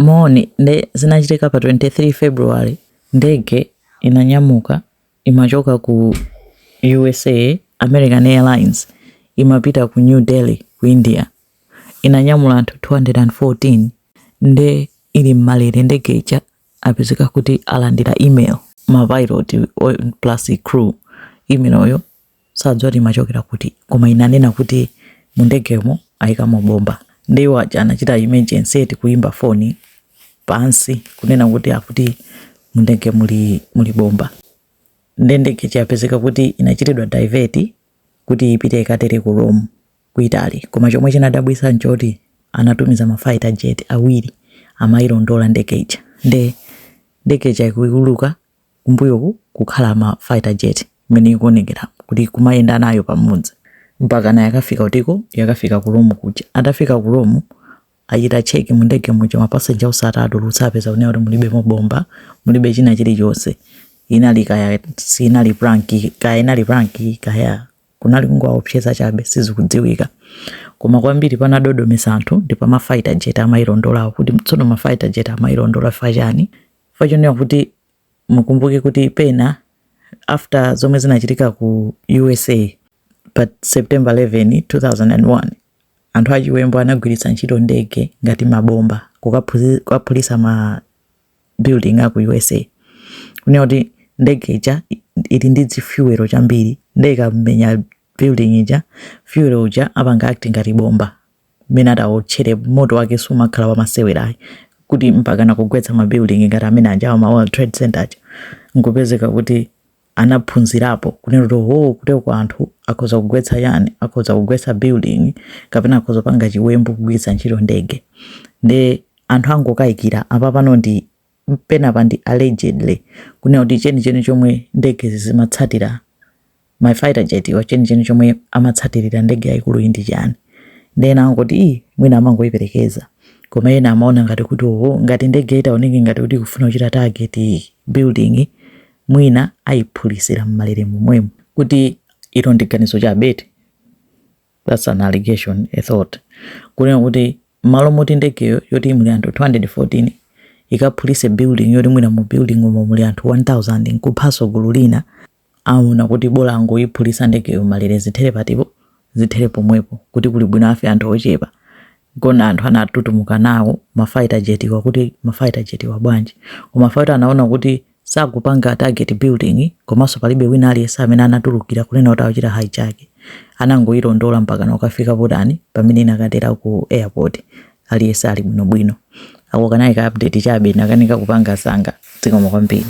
Moni nde zinachitika pa 23 February, ndege inanyamuka imachoka ku USA, American Airlines, imapita ku New Delhi ku India. Inanyamula anthu 214. Nde ili mmalere ndege ija apezeka kuti alandira email, ma pilot plus crew. Email yo sadziwa kuti imachokera kuti, koma inanena kuti mu ndegemo ayikamo bomba. Ndi iwo aja anachita emergency eti, kuimba foni pansi kunena kuti akuti mu ndege muli bomba. Nde ndege chiyapezeka kuti inachitidwa divert kuti ipite ikatere ku Rome ku Italy. Koma chomwe chinadabwitsa nchoti anatumiza ma fighter jet awiri amayilondola ndege ija. Nde ndege ija ikuuluka, kumbuyoku kukhala ma fighter jet imene ikuonekera kuti kumayenda nayo pamodzi mpaka na yakafika utiko, yakafika ku Rome kuja. Atafika ku Rome, achita check mu ndege muja, ma passenger onse atatulutsa, apeza kunena kuti mulibemo bomba, mulibe china chilichonse. Inali kaya sinali prank, kaya inali prank, kaya kunali kungowaopseza chabe, sizikudziwika. Koma kwambiri panadodomesa anthu ndi pa ma fighter jet amayilondolawo, kuti tsono ma fighter jet amayilondola fachani? Fachonera kuti mukumbuke kuti pena after zomwe zinachitika ku USA pa September 11 2001, anthu achiwembu anagwiritsa ntchito ndege ngati mabomba kukaphulitsa ma building aku USA. Kunena kuti ndege ija ili ndi zi fuel chambiri, nde ikamenya building ija, fuel uja apanga act ngati bomba mmene atawotchere, moto wake sumakhala wamasewerayi, kuti mpaka nakugwetsa ma building ngati amene aja ma World Trade Center aja. Nkupezeka kuti anaphunzirapo kunena kuti oh, kuteko anthu akhoza kugwetsa yani, akhoza kugwetsa building kapena akhoza kupanga chiwembu kugwiritsa ntchito ndege. Nde anthu angokayikira apa pano ndi penapa ndi allegedly, kunena kuti chenicheni chomwe ndege zimatsatira, ma fighter jet iwa, chenicheni chomwe amatsatirira ndege yayikulu iyi ndi chani? Ndena angoti ii, mwina amangoyiperekeza. Koma ena amaona ngati kuti oho, ngati ndege itaoneke ngati kuti ikufuna kuchita target building, mwina ayiphulisira mmalere momwemo. Kuti ilo ndi ganizo chabe, that's an allegation, a thought, kunena kuti malo moti ndegeyo yoti muli anthu 214 ikaphulise building yoti mwina mu building umo muli anthu 1000 nkuphaso gulu lina, aona kuti bola angoyiphulisa ndegeyo malere, zithere patipo, zithere pomwepo, kuti kuli bwino afe anthu ochepa. Kona anthu anatutumuka nawo ma fighter jet wa, kuti ma fighter jet wa bwanji? Koma fighter anaona kuti sakupanga target building, komanso palibe wina aliyense amene anatulukira kunena kuti akuchita hijack. Anangoyilondola mpaka nakafika potani, pamene inakatera ku airport, aliyense ali bwinobwino. Ako kanali ka update chabe, nakanika kupanga sanga. Zikomo kwambiri.